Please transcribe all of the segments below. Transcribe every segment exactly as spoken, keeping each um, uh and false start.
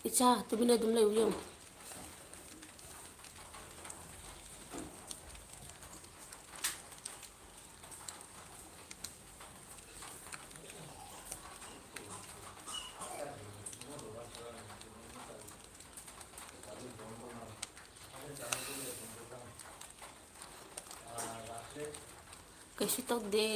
ꯏꯆꯥ, ꯇꯨꯃꯤꯟꯅ ꯑꯗꯨꯝ ꯂꯩꯌꯨ, ꯌꯦꯡꯉꯨ꯫ ꯀꯩꯁꯨ ꯇꯧꯗꯦ꯫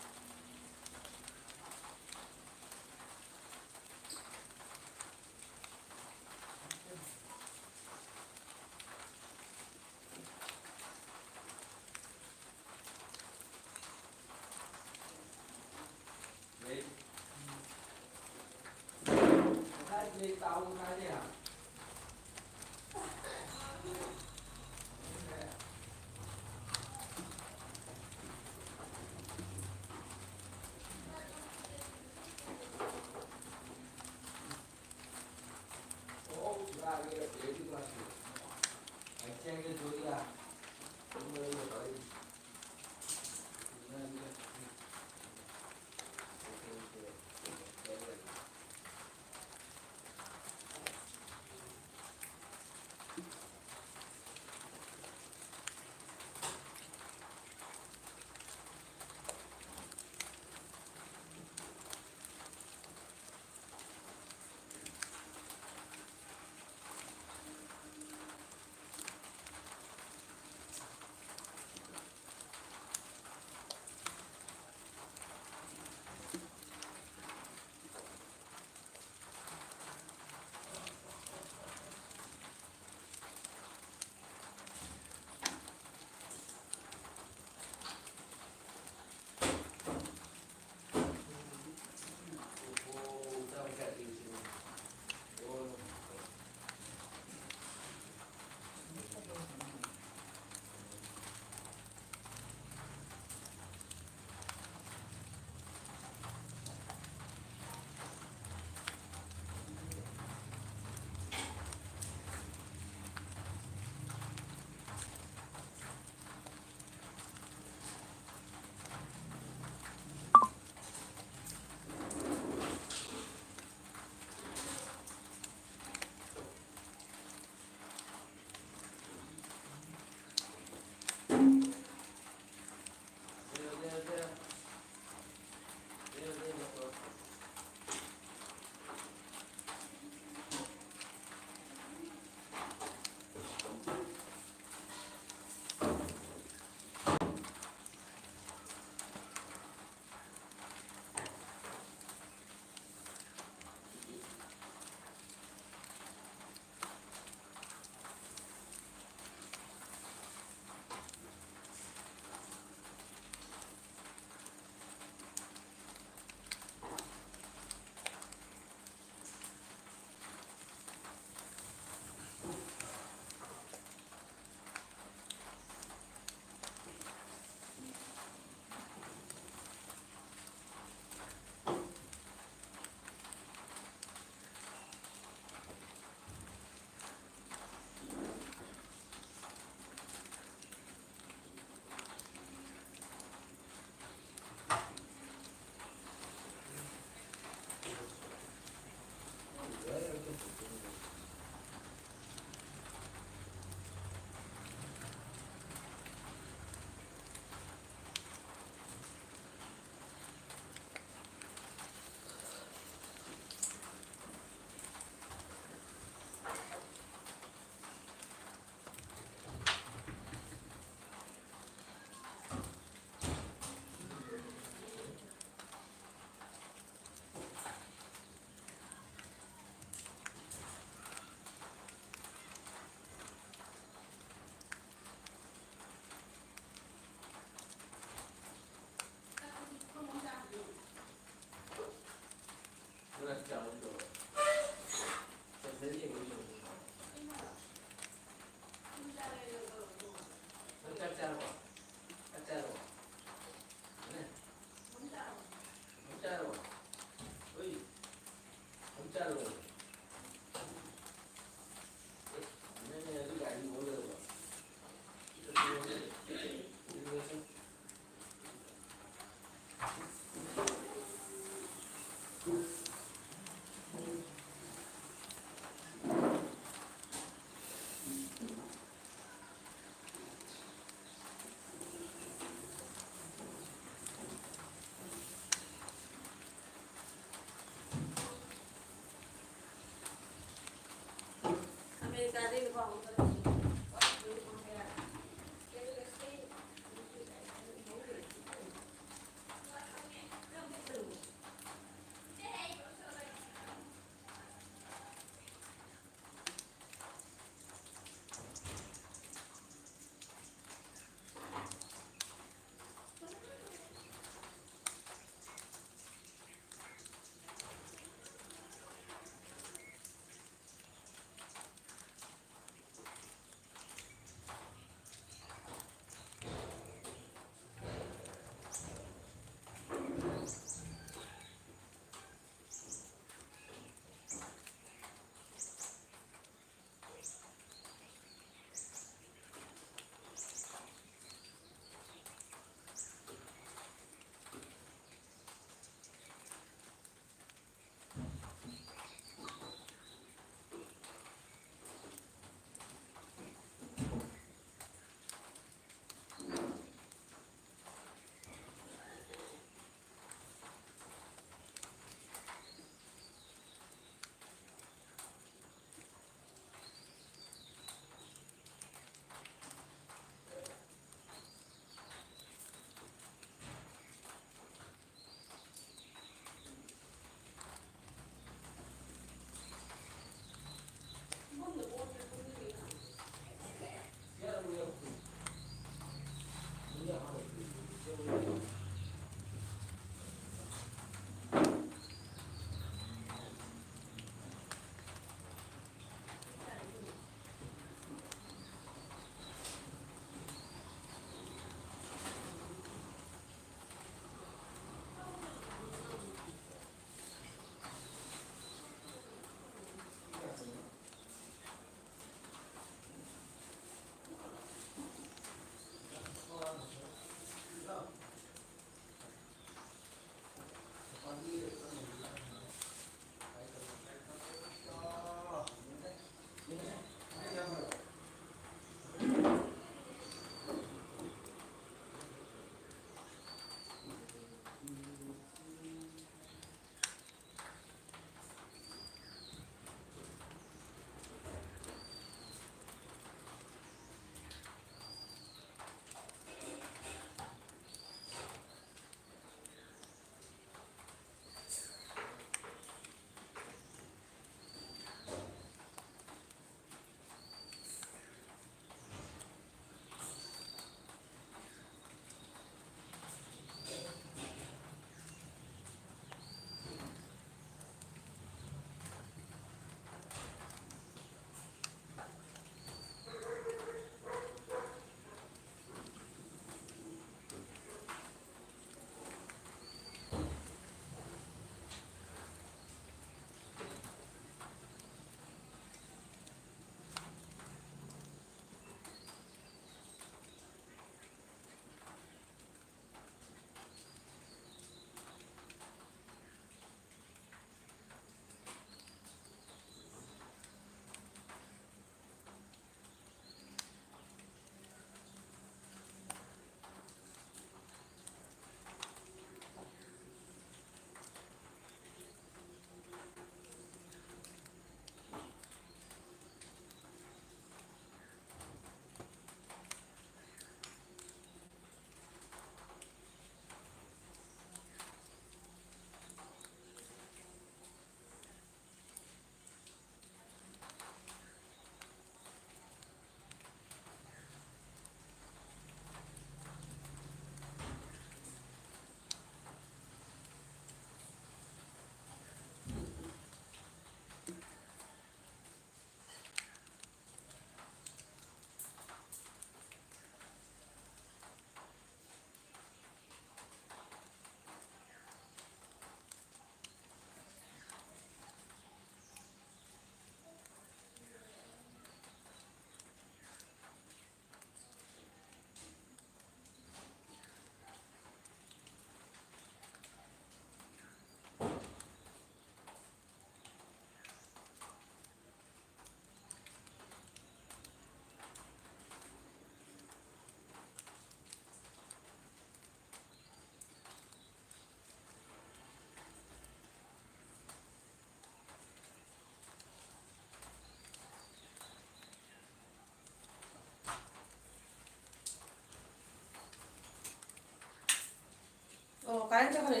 ꯀꯥꯏ ꯆꯠꯈ꯭ꯔꯦ?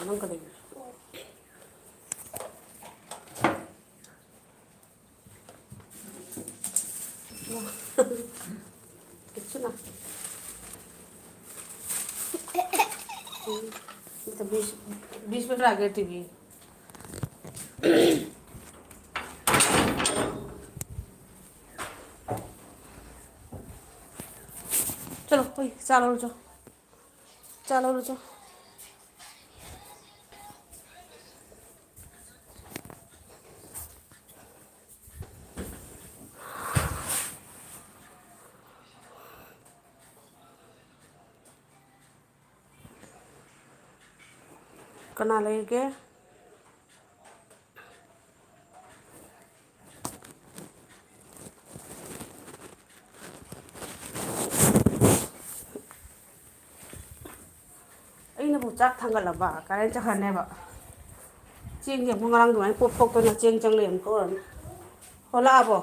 ꯅꯪ ꯀꯩꯗꯧꯔꯤꯅꯣ? किच्छु ना। ये तो बीस, बीस मिनट आ गए टीवी। चलो, कोई चाल और जाओ। चाल और जाओ। ꯀꯅꯥ ꯂꯩꯒꯦ? ꯑꯩꯅꯕꯨ ꯆꯥꯛ ꯊꯥꯡꯒꯠꯂꯕ ꯀꯥꯏꯅ ꯆꯠꯈ꯭ꯔꯅꯦꯕ꯫ ꯆꯦꯡꯁꯦ ꯑꯃꯨꯛ ꯉꯔꯥꯡ ꯑꯗꯨꯃꯥꯏꯅ ꯄꯣꯞ ꯄꯣꯛꯇꯅ ꯆꯦꯡ ꯆꯪ ꯂꯩꯔꯝꯕ ꯑꯣꯏꯔꯝꯅꯤ꯫ ꯍꯣ, ꯂꯥꯛꯑꯕꯣ?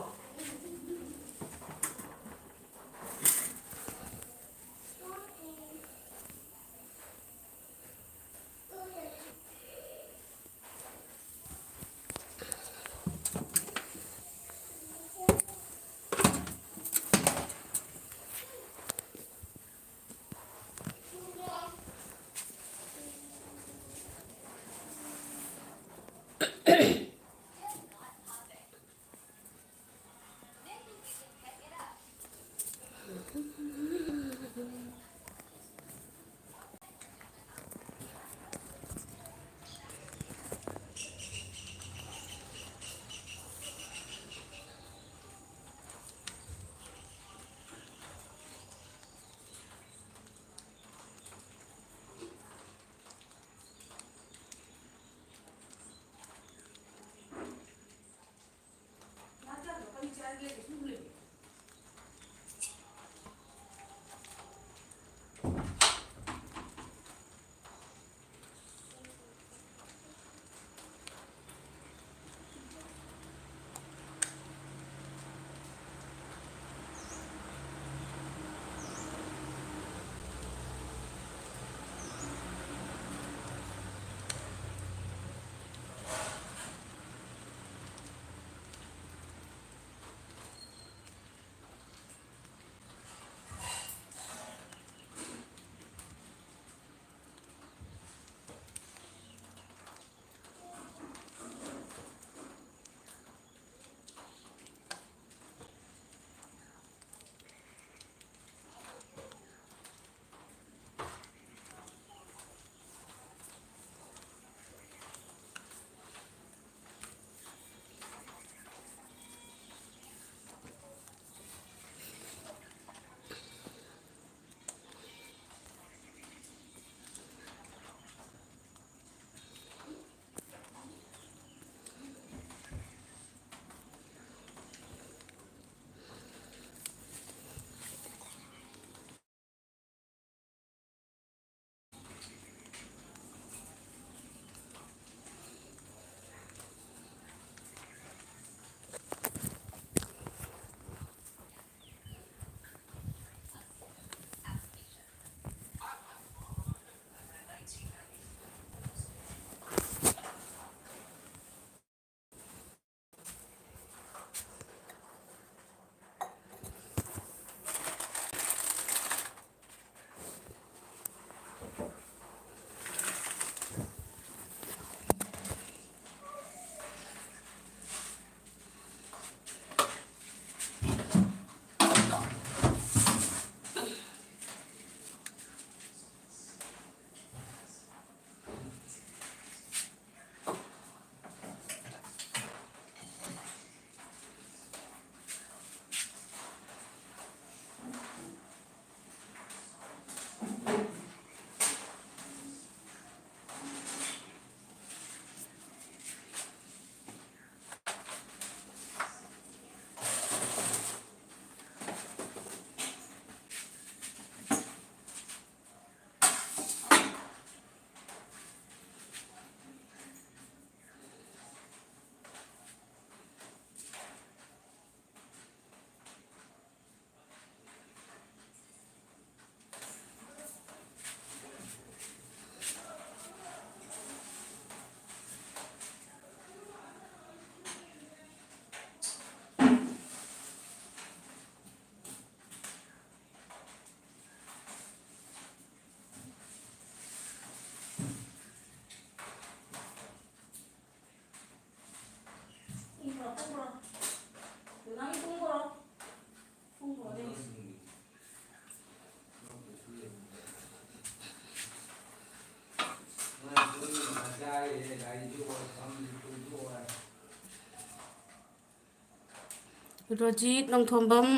ꯔꯣꯖꯤꯠ, ꯅꯣꯡꯊꯣꯝꯕꯝ,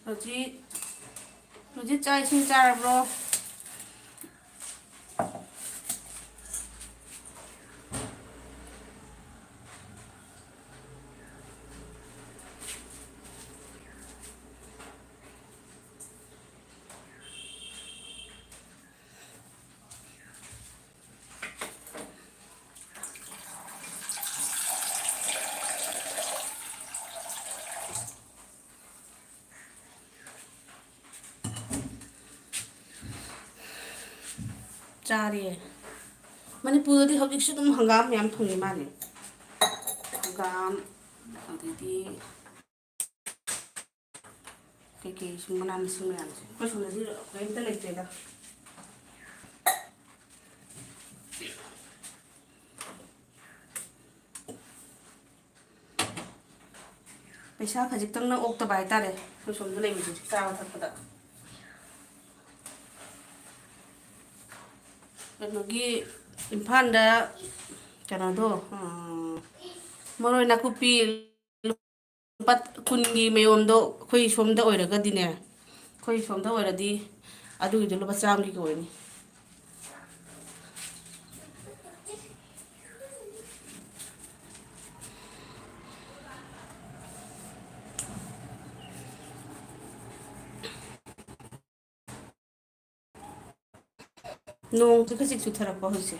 ꯔꯣꯖꯤꯠ, ꯔꯣꯖꯤꯠ, ꯆꯥꯛ ꯏꯁꯤꯡ ꯆꯥꯔꯕ꯭ꯔꯣ? ꯆꯥꯔꯦ꯫ ꯃꯅꯤꯄꯨꯔꯗꯗꯤ ꯍꯧꯖꯤꯛꯁꯨ ꯑꯗꯨꯝ ꯍꯪꯒꯥꯝ ꯃꯌꯥꯝ ꯐꯪꯉꯤ ꯃꯥꯜꯂꯦ꯫ ꯍꯪꯒꯥꯝ, ꯑꯗꯩꯗꯤ ꯀꯩꯀꯩ ꯁꯨꯝ ꯃꯅꯥ ꯃꯁꯤꯡ ꯃꯌꯥꯝꯁꯦ꯫ ꯑꯩꯈꯣꯏ ꯁꯣꯝꯗꯗꯤ ꯀꯔꯤꯝꯇ ꯂꯩꯇ꯭ꯔꯦꯗ꯫ ꯄꯩꯁꯥ ꯈꯖꯤꯛꯇꯪꯅ ꯑꯣꯛꯇꯕ ꯍꯥꯏꯇꯥꯔꯦ, ꯑꯩꯈꯣꯏ ꯁꯣꯝꯗ ꯂꯩꯕꯁꯦ, ꯆꯥꯕ ꯊꯛꯄꯗ꯫ ꯀꯩꯅꯣꯒꯤ, ꯏꯝꯐꯥꯜꯗ ꯀꯩꯅꯣꯗꯣ, ꯎꯝ, ꯃꯔꯣꯏ ꯅꯥꯀꯨꯞꯄꯤ ꯂꯨꯄꯥ ꯀꯨꯟꯒꯤ ꯃꯌꯣꯝꯗꯣ ꯑꯩꯈꯣꯏ ꯁꯣꯝꯗ ꯑꯣꯏꯔꯒꯗꯤꯅꯦ, ꯑꯩꯈꯣꯏ ꯁꯣꯝꯗ ꯑꯣꯏꯔꯗꯤ ꯑꯗꯨꯒꯤꯗꯣ ꯂꯨꯄꯥ ꯆꯥꯝꯃꯒꯤ ꯑꯣꯏꯅꯤ꯫ ꯅꯣꯡꯁꯦ ꯈꯖꯤꯛ ꯆꯨꯊꯔꯛꯄ ꯍꯧꯖꯤꯛꯁꯦ꯫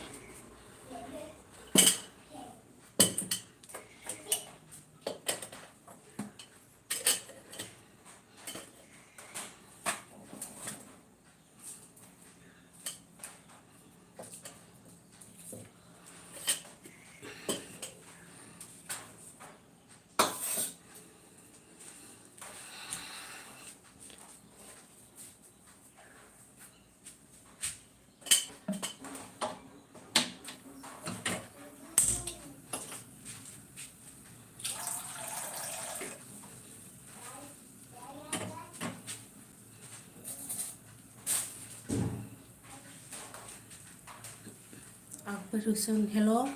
Akbar Hussain, hello.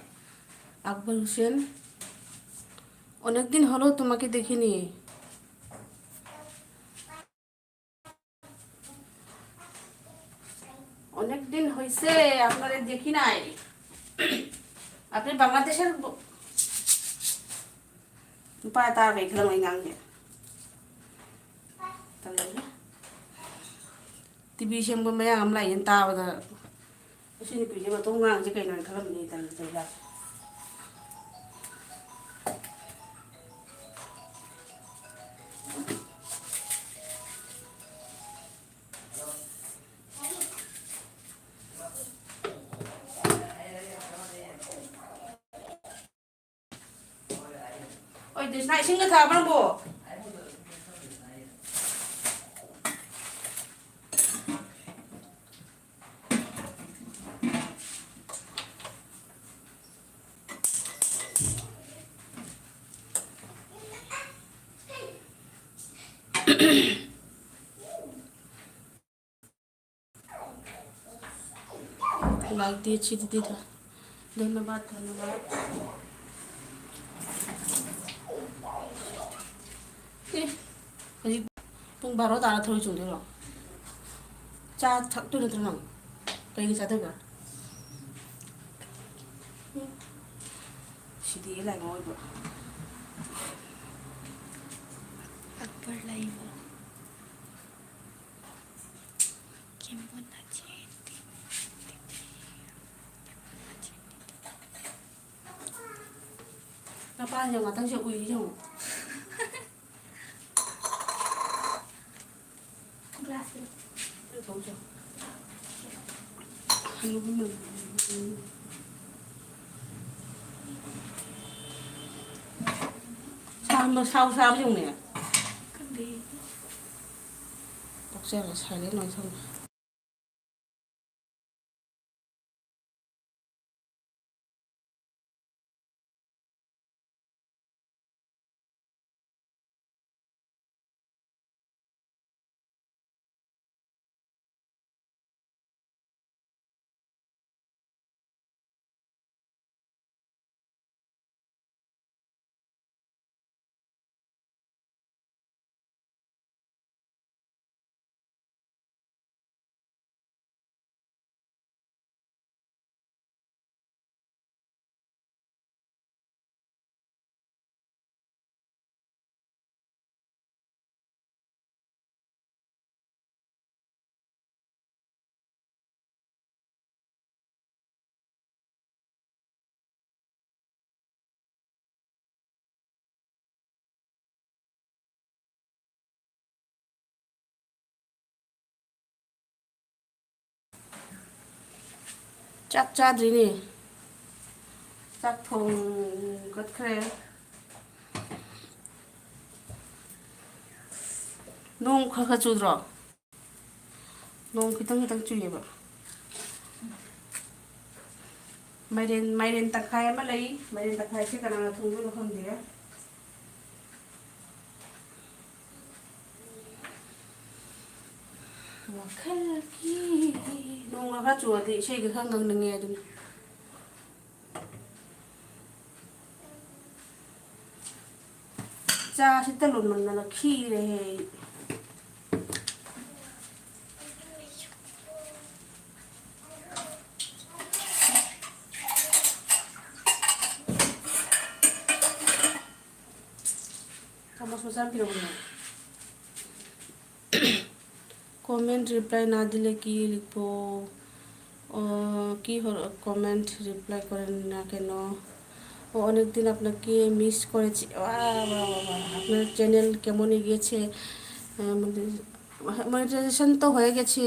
Akbar Hussain, অনেক দিন হলো তোমাকে দেখিনি। অনেক দিন হয়েছে আপনারে দেখি নাই। আপনি বাংলাদেশের ব-, ꯅꯨꯄꯥ ꯇꯥꯔꯒ ꯑꯩ ꯈꯜꯂꯝꯃ ꯑꯩ ꯉꯥꯡꯁꯦ꯫ ꯇꯜꯂꯦ꯫ ꯇꯤ ꯚꯤ ꯁꯦꯝꯕ ꯃꯌꯥꯝ ꯑꯃ ꯂꯥꯛꯑꯦꯅ ꯇꯥꯕꯗ, ꯑꯁꯤ ꯅꯨꯄꯤꯁꯦ ꯃꯇꯣꯡ ꯉꯥꯡꯁꯦ ꯀꯩꯅꯣ ꯍꯥꯏꯅ ꯈꯜꯂꯝꯃꯤꯅꯦ꯫ ꯇꯜꯂꯦ, ꯇꯜꯂꯦ꯫ ꯍꯣꯏ, ꯗꯦꯁꯅꯥ, ꯏꯁꯤꯡꯒ ꯊꯥꯕ꯭ꯔꯥ ꯅꯪꯕꯣ? ꯂꯥꯛꯇꯦ ꯁꯤꯗꯗꯤ꯫ ꯊ-, ꯙꯟꯌꯕꯥꯗ, ꯙꯟꯌꯕꯥꯗ꯫ ꯑꯦ, ꯍꯧꯖꯤꯛ ꯄꯨꯡ ꯕꯥꯔꯣ ꯇꯥꯔ ꯊꯔꯣꯏ ꯆꯣꯡꯗꯣꯏꯔꯣ? ꯆꯥ ꯊꯛꯇꯣꯏ ꯅꯠꯇ꯭ꯔꯣ ꯅꯪ? ꯀꯩꯒꯤ ꯆꯥꯗꯣꯏꯕ? ꯎꯝ꯫ ꯁꯤꯗꯤ ꯂꯥꯏꯃ ꯑꯣꯏꯕ꯫ ꯑꯛꯕꯔ ꯂꯥꯏꯃ꯫ ꯅꯄꯥꯁꯦ ꯉꯥꯛꯇꯪꯁꯦ ꯎꯏ ꯌꯦꯡꯉꯨ꯫ ꯁꯥꯎ, ꯁꯥꯎ, ꯁꯥꯎ ꯌꯦꯡꯉꯨꯅꯦ꯫ ꯈꯪꯗꯦ꯫ ꯄꯣꯛꯆꯔꯒ silent ꯑꯣꯏ ꯊꯝꯃꯦ꯫ ꯆꯥꯛ ꯆꯥꯗ꯭ꯔꯤꯅꯦ꯫ ꯆꯥꯛ ꯊꯣꯡꯒꯠꯈ꯭ꯔꯦ꯫ ꯅꯣꯡ ꯈꯔ ꯈꯔ ꯆꯨꯗ꯭ꯔꯣ? ꯅꯣꯡ ꯈꯤꯇꯪ ꯈꯤꯇꯪ ꯆꯨꯏꯌꯦꯕ꯫ ꯃꯥꯏꯔꯦꯟ, ꯃꯥꯏꯔꯦꯟ ꯇꯪꯈꯥꯏ ꯑꯃ ꯂꯩ꯫ ꯃꯥꯏꯔꯦꯟ ꯇꯪꯈꯥꯏꯁꯦ ꯀꯅꯥꯅ ꯊꯣꯡꯗꯣꯏꯅꯣ ꯈꯪꯗꯦ꯫ ꯋꯥꯈꯜꯒꯤ ꯅꯣꯡꯒ ꯈꯔ ꯆꯨꯔꯗꯤ ꯏꯁꯩꯒ ꯈꯔ ꯉꯪꯅꯤꯡꯉꯦ ꯑꯗꯨꯅ꯫ ꯆꯥꯁꯤ ꯇꯂꯣꯟꯃꯟꯗꯅ ꯈꯤꯔꯦꯍꯦ ꯑꯩ꯫ চামচ মোজা পিরবো না। কমেন্ট রিপ্লাই না দিলে কি লিখবো? আহ, কি হলো? কমেন্ট রিপ্লাই করেন না কেন? ও, অনেকদিন আপনাকে মিস করেছি। বাহ, বাহ, বাহ, বাহ। আপনার চ্যানেল কেমন এগিয়েছে? আহ, মনিটাইজেশন তো হয়ে গেছে।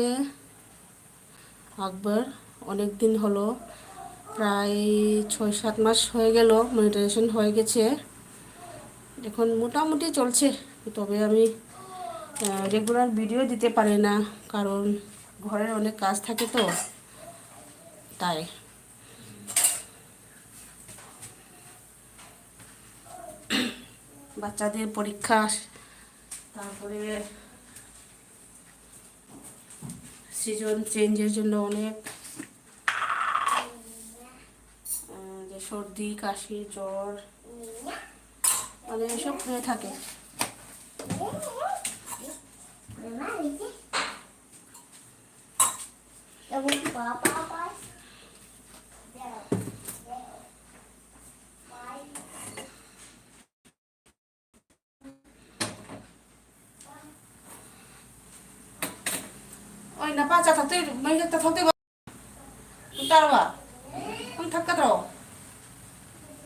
আকবর, অনেক দিন হলো, প্রায় ছয় সাত মাস হয়ে গেল মনিটাইজেশন হয়ে গেছে। এখন মোটামুটি চলছে, তবে আমি রেগুলার ভিডিও দিতে পারি না, কারণ ঘরের অনেক কাজ থাকে তো, তাই। বাচ্চাদের পরীক্ষা, তারপরে সিজন চেঞ্জের জন্য অনেক, আহ, যে সর্দি, কাশি, জ্বর, মানে এসব হয়ে থাকে। ꯑꯣꯏ, ꯅꯄꯥ ꯆꯥ ꯊꯛꯇꯣꯏ, ꯃꯩ ꯆꯥ ꯊꯛꯇꯣꯏꯕ? ꯄꯨꯡ ꯇꯥꯔꯕ? ꯅꯪ ꯊꯛꯀꯗ꯭ꯔꯣ?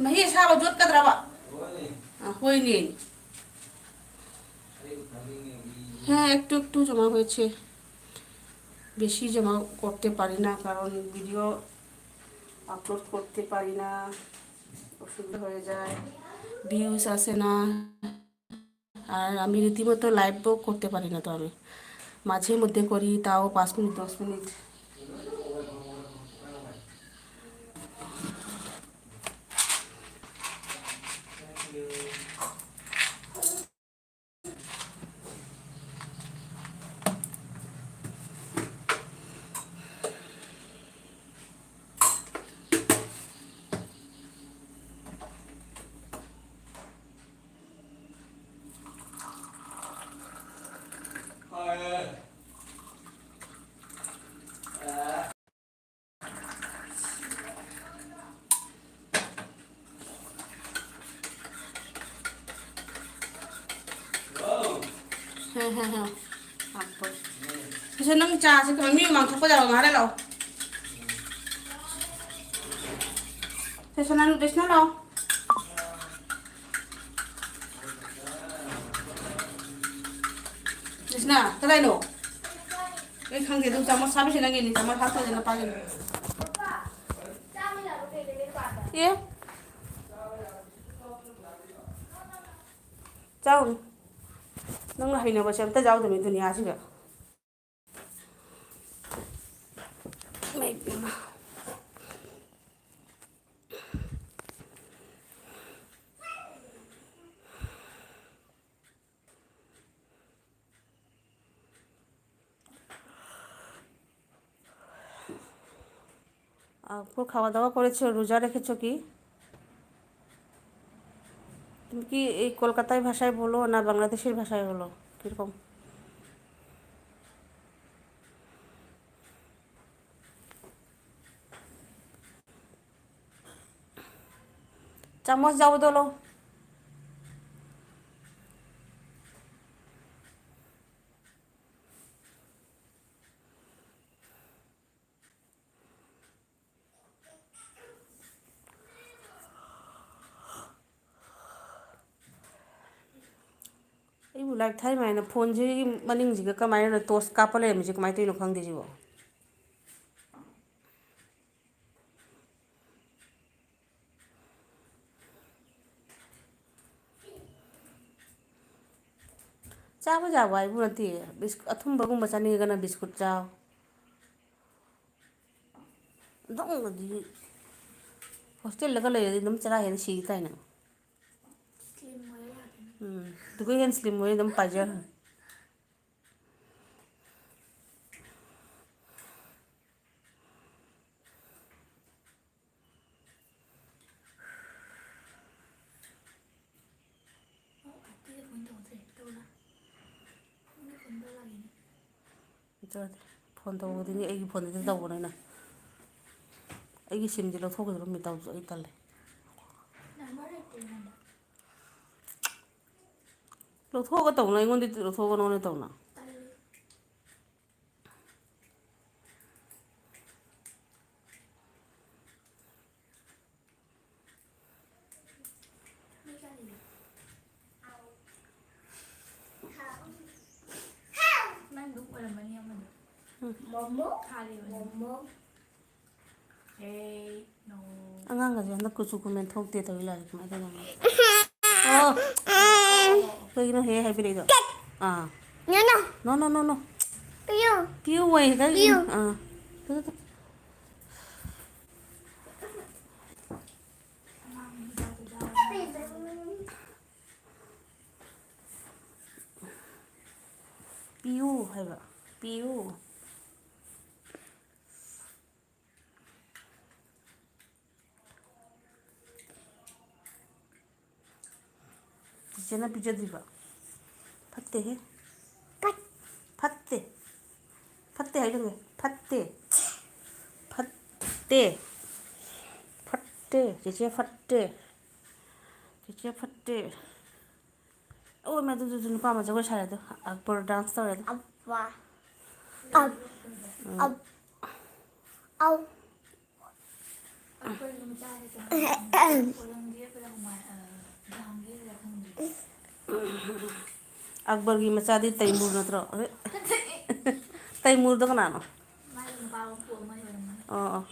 ꯃꯍꯤ ꯑꯁꯥꯕ ꯌꯣꯠꯀꯗ꯭ꯔꯕ? আহ, হয়নি। হ্যাঁ, একটু একটু জমা হয়েছে, বেশি জমা করতে পারি না, কারণ ভিডিও আপলোড করতে পারি না, অসুবিধা হয়ে যায়, ভিউজ আসে না। আর আমি রীতিমতো লাইভও করতে পারি না, তো আমি মাঝে মধ্যে করি, তাও পাঁচ মিনিট, দশ মিনিট। ꯍꯦ, ꯍꯦ, ꯍꯦ꯫ ꯂꯥꯛꯄ꯫ ꯁꯤꯁꯦ ꯅꯪ ꯆꯥꯁꯦ ꯀꯃꯥꯏ ꯃꯤ ꯃꯃꯥꯡ ꯊꯣꯛꯄ ꯌꯥꯔꯣꯏ, ꯉꯥꯏꯍꯥꯛ ꯂꯩ ꯂꯥꯛꯑꯣ꯫ ꯁꯤꯁꯦ ꯅꯪ ꯗ꯭ꯔꯦꯁꯅ ꯂꯥꯛꯑꯣ꯫ ꯗ꯭ꯔꯦꯁꯅ, ꯀꯗꯥꯏꯅꯣ? ꯑꯩ ꯈꯪꯗꯦ, ꯑꯗꯨꯝ ꯆꯥꯃꯁ ꯍꯥꯞꯄꯤꯁꯦ ꯅꯪꯒꯤꯅꯤ, ꯆꯥꯃꯁ ꯍꯥꯞꯇꯣꯏꯁꯦ ꯅꯄꯥꯒꯤꯅꯤ꯫ ꯑꯦ? ꯆꯥꯎꯅꯨ꯫ ꯅꯪꯅ ꯍꯩꯅꯕꯁꯦ ꯑꯝꯇ ꯌꯥꯎꯗꯕꯅꯤ ꯗꯨꯅꯤꯌꯥꯁꯤꯗ꯫ ꯏꯃꯥꯏ ꯄꯦꯝꯃ꯫ আ, দুপুর খাওয়া দাওয়া করেছো, রোজা রেখেছো কি? তুমি কি এই কলকাতায় ভাষায় বলো না বাংলাদেশের ভাষায় বলো? কিরকম? চামচ যাও দলো। ꯑꯩꯕꯨ ꯂꯥꯏꯞ ꯊꯥꯏ ꯃꯥꯏꯅ ꯐꯣꯟꯁꯤꯒꯤ ꯃꯅꯤꯡꯁꯤꯒ ꯀꯃꯥꯏꯅ ꯇꯣꯔꯆ ꯀꯥꯞꯄ ꯂꯩꯔꯝꯃꯤꯁꯦ ꯀꯃꯥꯏꯅ ꯇꯧꯔꯤꯅꯣ ꯈꯪꯗꯦ ꯁꯤꯕꯣ꯫ ꯆꯥꯕ ꯌꯥꯕ ꯍꯥꯏꯕꯨ ꯅꯠꯇꯦ꯫ ꯕꯤꯁ-, ꯑꯊꯨꯝꯕꯒꯨꯝꯕ ꯆꯥꯅꯤꯡꯉꯒꯅ ꯕꯤꯁꯀꯨꯠ ꯆꯥꯎ꯫ ꯑꯗꯨꯝ ꯍꯣꯁꯇꯦꯜꯗꯒ ꯂꯩꯔꯗꯤ ꯑꯗꯨꯝ ꯆꯔꯥ ꯍꯦꯟꯅ ꯁꯤꯈꯤ ꯇꯥꯏꯅ꯫ ꯎꯝ, ꯑꯗꯨꯒ ꯍꯦꯟꯅ ꯁ꯭ꯂꯤꯝ ꯑꯣꯏ ꯑꯗꯨꯝ ꯄꯥꯏꯖꯔꯣ꯫ ꯐꯣꯟ ꯇꯧꯕꯗꯨꯅꯤ ꯑꯩꯒꯤ ꯐꯣꯟꯗꯗꯤ ꯇꯧꯕꯅꯤꯅ꯫ ꯑꯩꯒꯤ ꯁꯤꯝꯗꯤ ꯂꯧꯊꯣꯛꯈꯤꯗ꯭ꯔꯣ ꯃꯤ ꯇꯧꯕꯁꯨ ꯑꯩ ꯇꯜꯂꯦ꯫ ꯂꯧꯊꯣꯛꯑꯒ ꯇꯧꯅ ꯑꯩꯉꯣꯟꯗꯗꯤ ꯂꯧꯊꯣꯛꯑꯒ ꯅꯉꯣꯟꯗ ꯇꯧꯅ꯫ ꯅꯪ ꯑꯗꯨꯝ ꯑꯣꯏꯔꯝꯃꯅꯤ ꯑꯃꯗꯣ꯫ ꯃꯣꯃꯣ? ꯊꯥꯔꯤꯕꯅꯤ꯫ ꯃꯣꯃꯣ? ꯑꯦ, no꯫ ꯑꯉꯥꯡꯒꯁꯦ ꯍꯟꯗꯛ ꯀꯨꯆꯨ ꯀꯨꯃꯦꯟ ꯊꯣꯛꯇꯦ ꯇꯧꯔꯤ ꯂꯥꯏꯔꯤꯛ ꯀꯃꯥꯏꯅ ꯇꯧꯗꯅꯣ? ꯑꯣ꯫ ꯀꯩꯒꯤꯅꯣ ꯍꯦ ꯍꯥꯏꯕꯤꯔꯛꯏꯗꯣ? ꯑꯥ꯫ No, no꯫ No, no, no, no꯫ ꯄꯤꯌꯨ꯫ ꯄꯤꯌꯨ ꯑꯣꯏ ꯍꯦꯛꯇ꯫ ꯄꯤꯌꯨ꯫ ꯑꯥ꯫ ꯇꯨ, ꯇꯨ, ꯇꯨ꯫ ꯄꯤꯌꯨ ꯍꯥꯏꯕ꯫ ꯄꯤꯌꯨ꯫ ꯆꯤꯆꯦꯅ ꯄꯤꯖꯗ꯭ꯔꯤꯕ? ꯐꯠꯇꯦꯍꯦ꯫ ꯐꯠ-, ꯐꯠꯇꯦ꯫ ꯐꯠꯇꯦ ꯍꯥꯏꯗꯨꯅꯦ꯫ ꯐꯠꯇꯦ꯫ ꯐꯠꯇꯦ꯫ ꯐꯠꯇꯦ꯫ ꯆꯤꯆꯦ ꯐꯠꯇꯦ꯫ ꯆꯤꯆꯦ ꯐꯠꯇꯦ꯫ ꯑꯣ, ꯃꯗꯨꯗꯨꯁꯨ ꯅꯨꯄꯥ ꯑꯃ ꯖꯒꯣꯏ ꯁꯥꯔꯦ ꯑꯗꯣ꯫ ꯑꯛꯕꯔ dance ꯇꯧꯔꯦ ꯑꯗꯣ꯫ ꯑꯞꯄꯥ꯫ ꯎꯝ꯫ ꯑꯞ-, ꯑꯞ-, ꯑꯧ꯫ ꯑꯛꯕꯔꯒꯤ ꯃꯆꯥꯗꯤ ꯇꯩꯃꯨꯔ ꯅꯠꯇ꯭ꯔꯣ? ꯇꯩꯃꯨꯔꯗꯣ ꯀꯅꯥꯅꯣ? ꯑꯣ, ꯑꯣ꯫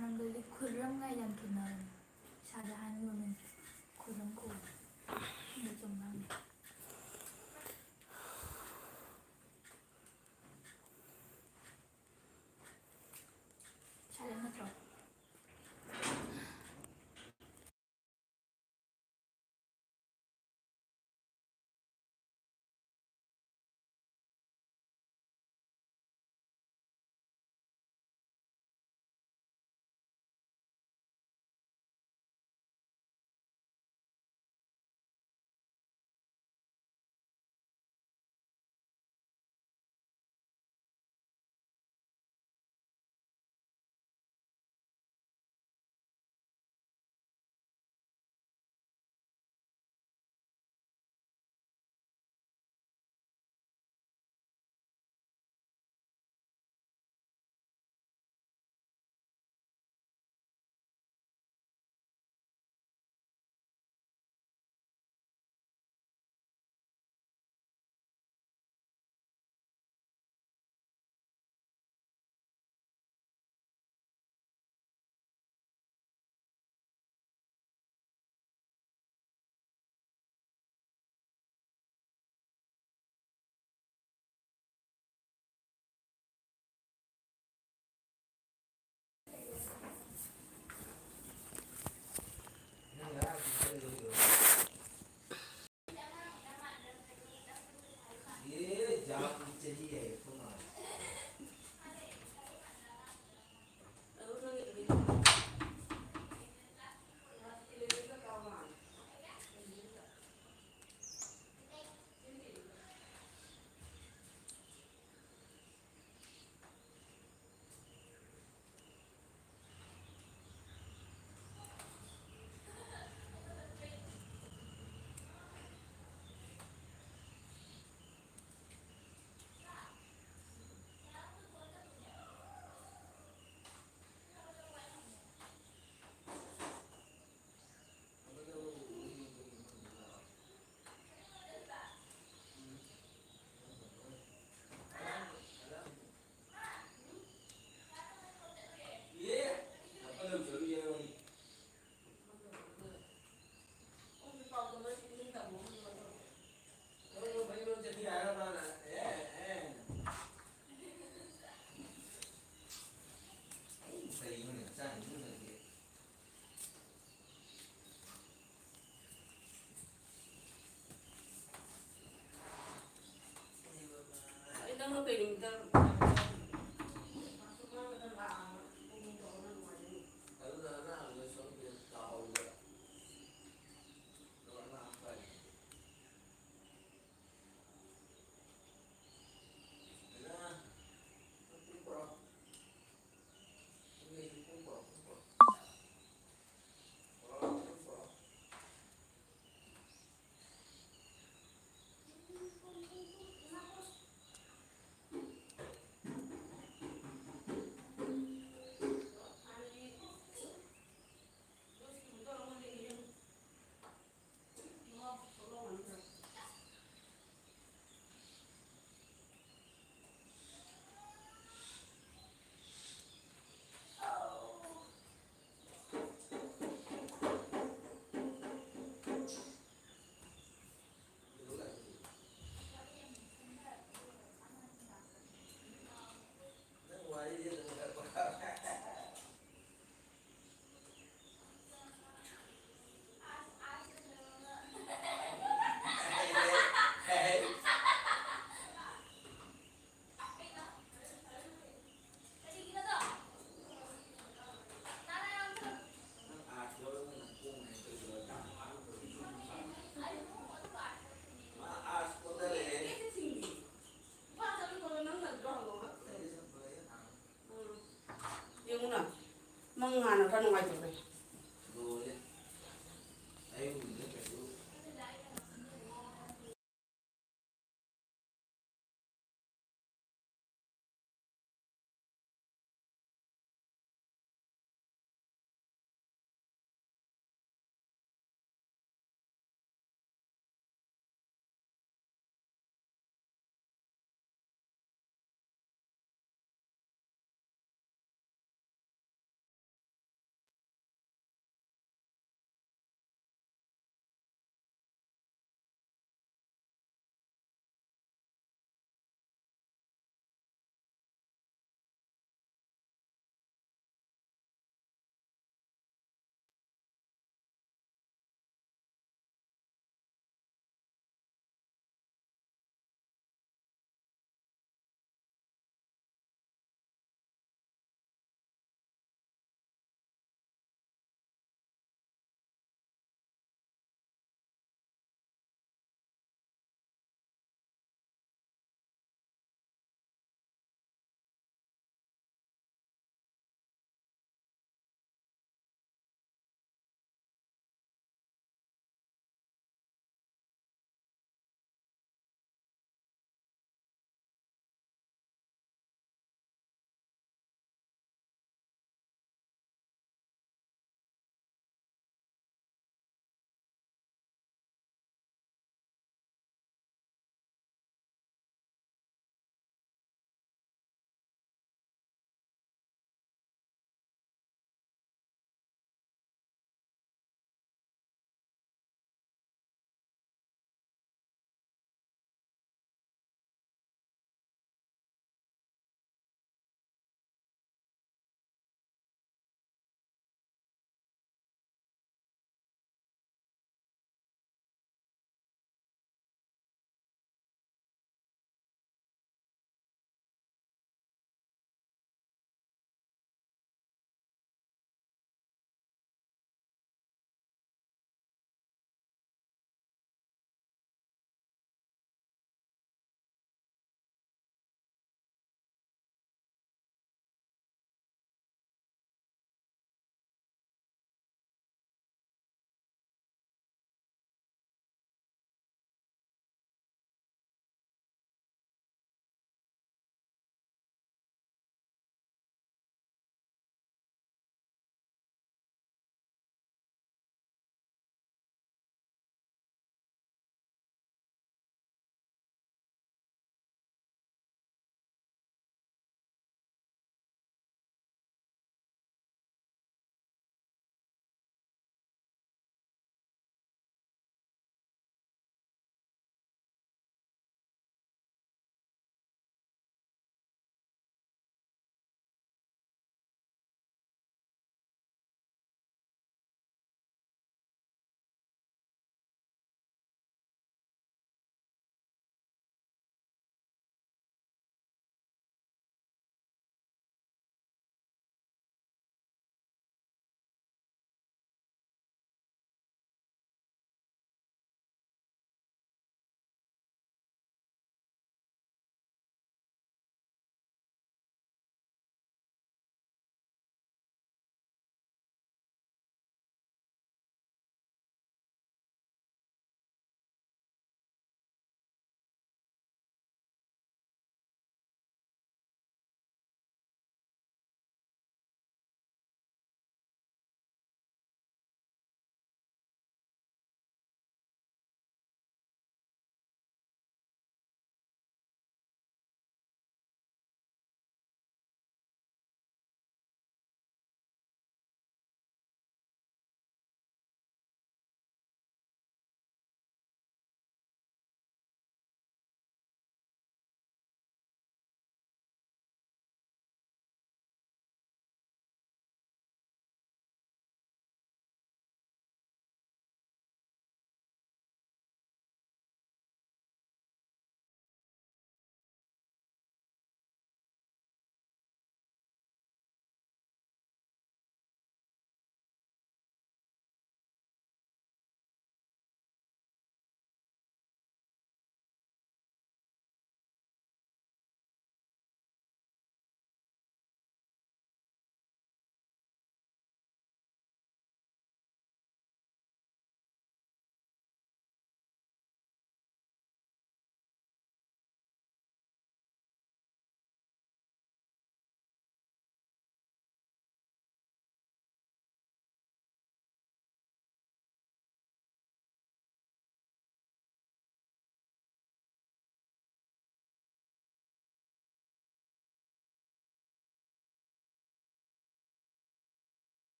ꯃꯔꯝꯗꯗꯤ ꯈꯨꯔꯝꯒ ꯌꯥꯝ ꯈꯦꯠꯅꯕꯅꯤ꯫ ꯏꯁꯥꯗ ꯍꯥꯏꯅꯤꯡꯕ ꯃꯤꯡꯁꯦ ꯈꯨꯔꯝ ꯀꯧꯕ꯫ ꯑꯗꯨ ꯆꯨꯝꯕ꯭ꯔꯥ ꯍꯪꯒꯦ꯫ ꯏꯁꯥꯗ ꯅꯠꯇ꯭ꯔꯣ?